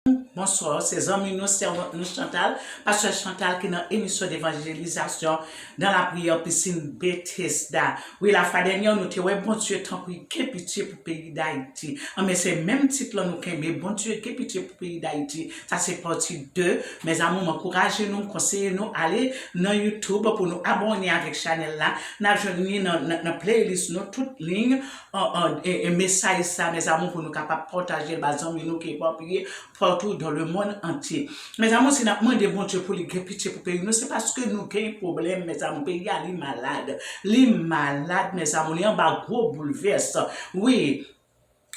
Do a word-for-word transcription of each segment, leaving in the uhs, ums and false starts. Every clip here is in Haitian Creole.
Bonswa, se zanmi nou, sèvant nou Chantal, pastè Chantal ki nan emisyon devanjelizasyon dans la prière piscine Bethesda. Wi, lafwa dènyè, nou te wè Bondye tanpri gen pitye pou peyi Dayiti. Anben, se menm tit lan nou kenbe, Bondye gen pitye pou peyi Dayiti. Sa se pati de. Mezanmi, m ankouraje nou, m konseye nou, ale nan YouTube pou nou abòne avèk chanèl la. N ap jwenn li nan, nan, nan playlist nou, tout liy, an, an, e, e mesaj sa, mezanmi, pou nou kapab pataje l ba zanmi nou ki epapiye partout dans le monde entier. Mezanmi, si n ap mande Bondye pou li gen pitye pou peyi nou, se paske nou gen pwoblèm, mezanmi, peyi a li malad. Li malad, mezanmi, li anba gwo boulvès. Wi,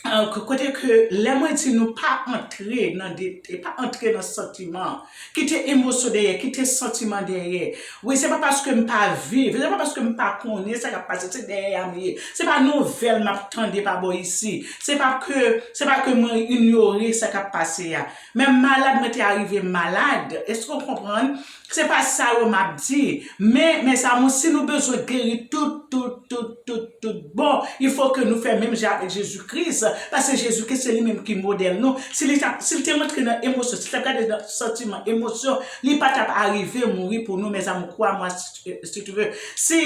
euh, k-, kote ke lè mwen di nou pa antre nan de, pa antre nan santiman, kite emosyon dèyè, kite santiman dèyè. Wi, se pa paske m pa viv, se pa paske m pa konnen sa k ap pase, se dèyè a m ye. Se pa nouvèl m ap tande pa bò isi. Se pa ke, se pa ke mwen inyore sa k ap pase a. Men malad, mwen te arive malad. Èske w konprann? Se pa sa yo m ap di. Men, mezanmi, si nou bezwen geri tout, tout, tout, tout, tout bon, il faut que nou fè menm jan avèk Jezi Kris, paske Jezi Kris se li menm ki modèl nou. Si li t ap, si l te rantre nan emosyon, si l t ap gade nan santiman, emosyon, li pa t ap arive mouri pou nou, mezanmi, crois-moi si tu, si tu veux. Si,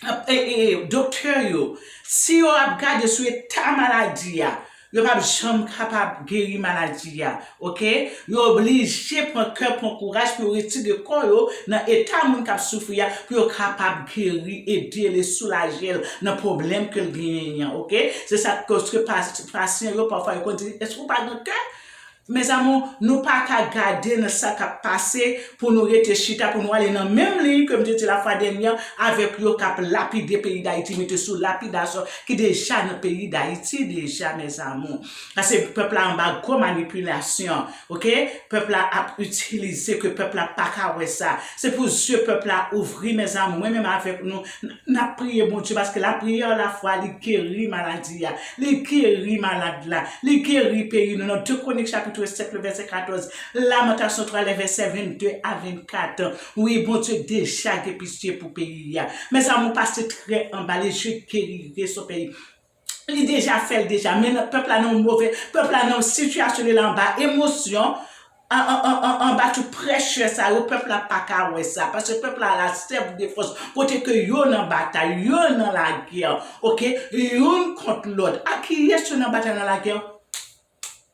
e, e, doktè yo, si yo ap gade sou eta maladi a, yo p ap janm kapab geri maladi a, oke? Yo oblije pran kè, pran kouraj pou yo retire kò yo nan eta moun k ap soufri a, pou yo kapab geri, ede l e soulaje l nan pwoblèm ke l genyen an, oke? Se sa k koz ke pas-, pasyan yo, pafwa, yo konn di, "Èske w pa gen kè?" Mezanmi, nou pa ka gade nan sa k ap pase pou nou rete chita, pou nou ale nan menm liy ke m te di lafwa dènyè avèk yo k ap lapide peyi Dayiti, mete sou lapidasyon ki deja nan peyi Dayiti deja, mezanmi. Paske pèp la anba gwo manipilasyon, oke? Pèp la ap itilize ke pèp la pa ka wè sa. Se pou zye pèp la ouvri, mezanmi. Mwen menm avèk nou, n-, n ap priye Bondye, paske lapriyè, lafwa, li geri maladi a. Li geri malad la. Li geri peyi nou. Nan de Kwonik chapit sèt, le vèsè katòz. Lamantasyon twa, le vèsè vennde a vennkat. Wi, Bondye deja gen pitye pou peyi a. Mezanmi, pase trè anba, les yeux guériront son pays. Li deja fè l deja. Men nan, pèp la nan yon move, pèp la nan yon sitiyasyon li la anba emosyon, an, an, an, an, anba tout prèchè sa yo, pèp la pa ka wè sa. Paske pèp la la sèf defans, kote ke yo nan batay, yo nan lagè, oke? Youn kont lòt. Ak kiyès yo nan batay, nan lagè?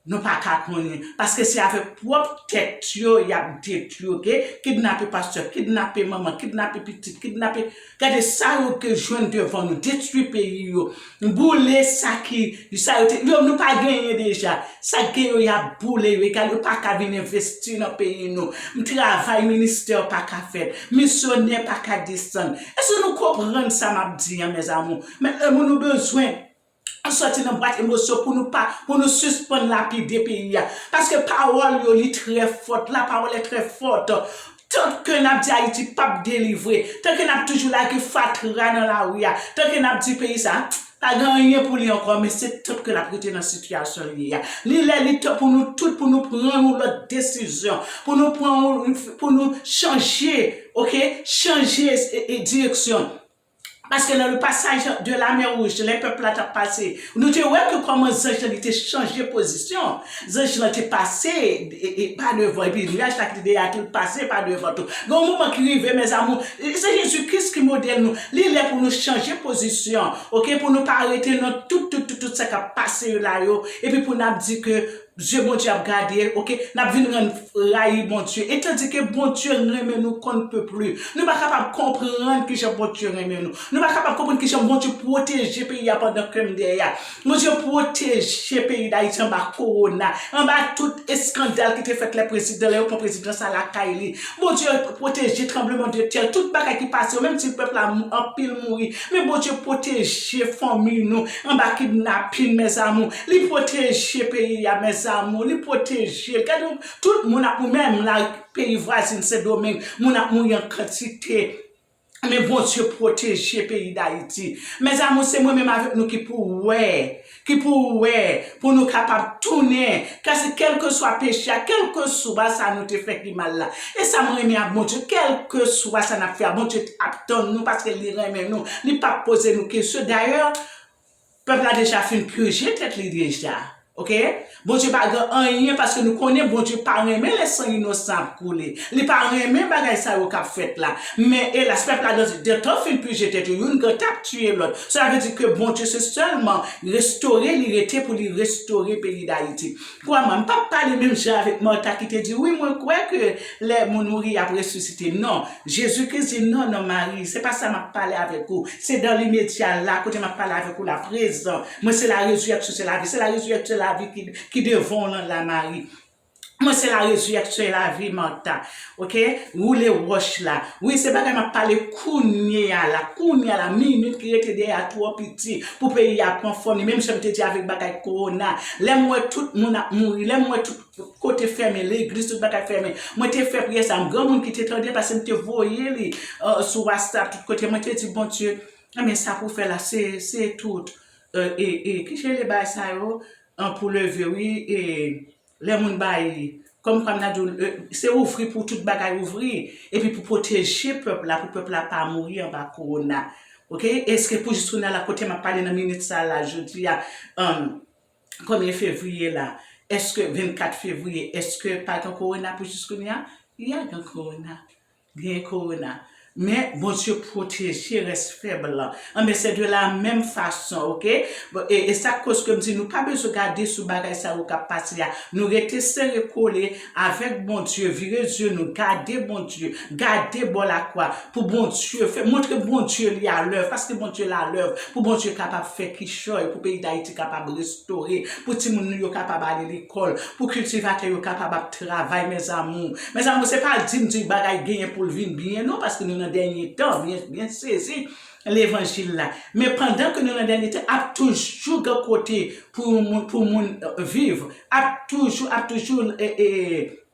Nou pa ka konnen. Paske se avèk pwòp tèt yo, y ap detwi, oke? Kidnape pastè, kidnape manman, kidnape pitit, kidnape. Gade sa yo ke jwenn devan nou, detwi peyi yo, boule sa ki, sa yo te, yo, nou pa genyen deja. Sa k gen yo, y ap boule yo, egal yo pa ka vin envesti nan peyi nou. M travay ministè pa ka fèt, misyonè pa ka desann. Èske nou konprann sa m ap di an, mezanmi? Men, e, moun nou bezwen sòti nan bwat emosyon pou nou pa, pou nou sispann lapide peyi a. Paske pawòl yo, li trè fòt. La parole est très forte. Tanke n ap di Ayiti p ap delivre, tanke n ap toujou lage fatra nan lari a, tanke n ap di peyi sa pa gen anyen pou li ankò, men se tanke l ap rete nan sitiyasyon li ye a. Li lè, li tan pou nou tout, pou nou pran yon lòt desizyon, pou nou pran yon, pou nou chanje, oke? Chanje, e, e, direksyon. Paske nan le passage de la mer Rouge, lè pèp la t ap pase, nou te wè ke kòman zanj lan li te chanje pozisyon. Zanj lan te pase, e, e, pa devan, epi nyaj la ki te dèyè a tou pase pa devan tou. Gen yon moman ki rive, mezanmi, e, se Jezi Kris ki modèl nou. Li lè pou nou chanje pozisyon, oke, pou nou pa rete nan tout, tout, tout, tout sa k ap pase yo la yo, epi pou n ap di ke zye Bondye ap gade, oke, n ap vin rann rayi Bondye. E tandike Bondye renmen nou qu'on ne peut plus. Nou pa kapab konprann kijan Bondye renmen nou. Nou pa kapab konprann kijan Bondye pwoteje peyi a pandan ke m dèyè a. Bondye pwoteje peyi Dayiti anba kowona, anba tout eskandal ki te fèt lè prezidan, lè yo pran prezidan sa lakay li. Bondye pwoteje tranblemanntè, tout bagay ki pase yo, menm si pèp la mou-, anpil mouri. Men Bondye pwoteje fanmi nou anba kidnapin, mezanmi. Li pwoteje peyi a, mezanmi. Li pwoteje l. Gade, tout moun ap mouri, menm la, peyi vwazin Sendomeng, moun ap mouri an kantite. Men Bondye pwoteje peyi Dayiti. Mezanmi, se mwen menm avèk nou ki pou wè, ki pou wè, pou nou kapab tounen. Kase, kèlkeswa peche a, kèlkeswa sa nou te fè ki mal la. E sa m renmen ak Bondye, kèlkeswa sa n ap fè a, Bondye ap tann nou paske li renmen nou. Li p ap poze nou kesyon. Dayè, pèp la deja fin pije tèt li deja. Ok? Bondye pa gen anyen paske nou konnen Bondye pa renmen lè san inosan ap koule. Li pa renmen bagay sa yo k ap fèt la. Men elas, pèp la, de tan fin pije tèt yo, youn gen t ap tiye lòt. Sa vle di ke Bondye se sèlman restore li rete pou li restore peyi Dayiti. Kwa mwen, m p ap pale menm jan avèk Marta ki te di, wi, mwen kwè ke lè moun mouri, y ap resisite. Non, Jezi Kris di, non, non, Mari, se pa sa m ap pale avèk ou. Se dans l'immédiat la, kote m ap pale avèk ou la, prezan. Mwen, se la résurrection, se la vie. Se la résurrection, se la vie ki, ki devan w lan la, Mari. Mwen, se la résurrection e la vie, Marta. Ok? Woule wòch la. Wi, se bagay m ap pale kounye a la. Kounye a la, minit ki rete dèyè a twò piti pou peyi a pran fòm li. Menm jan m te di avèk bagay kowona. Lè m wè tout moun ap mouri, lè m wè tout kote fèmen, legliz, tout bagay fèmen. Mwen te fè priyè sa, m granmoun ki te tande, paske m te voye li, euh, sou WhatsApp, tout kote. Mwen te di, Bondye, enben sa pou fè la, se, se tout. Euh, e, e, ki jan le bagay sa yo, an, pou leve, wi, e, lè moun bay, kòm, kòm n a di, euh, se ouvri pou tout bagay ouvri, epi pou pwoteje pèp la, pou pèp la pa mouri anba kowona. Ok? Èske pou jis kounye a la, kote m ap pale nan minit sa la, jodi a, um, konbyen fevriye la? Èske vennkat fevriye, èske pa gen kowona pou jis kounye a? Ya gen kowona. Gen kowona. Men Bondye pwoteje rès fèb lan. Anben, se de la menm fason, ok? Bon, e, e sa k koz ke m di nou pa bezwen gade sou bagay sa yo k ap pase a. Nou rete sere kole avèk Bondye, vire zye nou, gade Bondye, gade bò lakwa, pou Bondye fè, montre Bondye li a lèv, paske Bondye la lèv, pou Bondye kapab fè kichòy, pou peyi Dayiti kapab restore, pou timoun nou yo kapab ale lekòl, pou kiltivatè yo kapab ap travay, mes amours. Mes amours, se pa di m di bagay genyen pou l vin byen, non, paske nou nan dènye tan, byen, byen sezi levanjil la. Men pandan ke nou nan dènye tan, ap toujou gen kote pou moun, pou moun, euh, viv, ap toujou, ap toujou, e, e,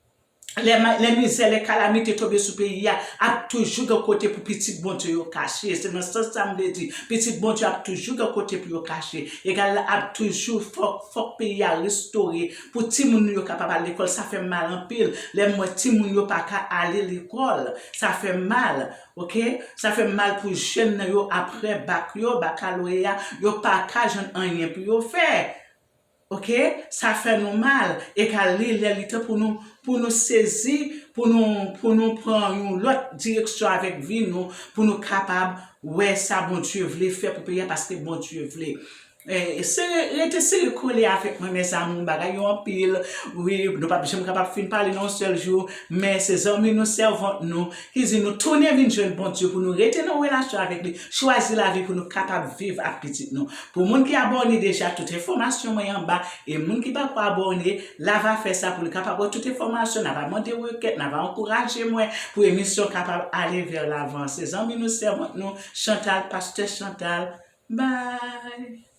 lè ma-, lè mizè, lè kalamite tonbe sou peyi a, ap toujou gen kote pou pitit Bondye yo kache. Se nan sans sa m vle di, pitit Bondye ap toujou gen kote pou yo kache. Egal la, ap toujou fòk, fòk peyi a restore pou timoun nou yo kapab al lekòl. Sa fè m mal anpil lè m wè timoun yo pa ka ale lekòl. Sa fè m mal, ok? Sa fè m mal pou jèn nan yo, apre bak yo, bakaloreya, yo pa ka jwenn anyen pou yo fè. Ok? Sa fè nou mal. Egal li lè li tan pou nou, pou nou sezi, pou nou, pou nou pran yon lòt direksyon avèk vi nou, pou nou kapab wè sa Bondye vle fè pou peyi a, paske Bondye vle. Eh, sere, rete sere kole avèk mwen, mes amours, bagay yo anpil. Wi, nou p ap janm kapab fin pale nan yon sèl jou, men se zanmi nou, sèvant nou, ki di nou tounen vin jwenn Bondye pou nou rete nan relasyon avèk li, chwazi lavi pou nou kapab viv ak pitit nou. Pou moun ki abòne deja, tout enfòmasyon mwen anba, e moun ki pako abòne, la va fè sa pou li kapab wè tout enfòmasyon, n a va mande rekèt, n a va ankouraje mwen pou emisyon kapab ale vè lavan. Se zanmi nou, sèvant nou, Chantal, pastè Chantal. Bye!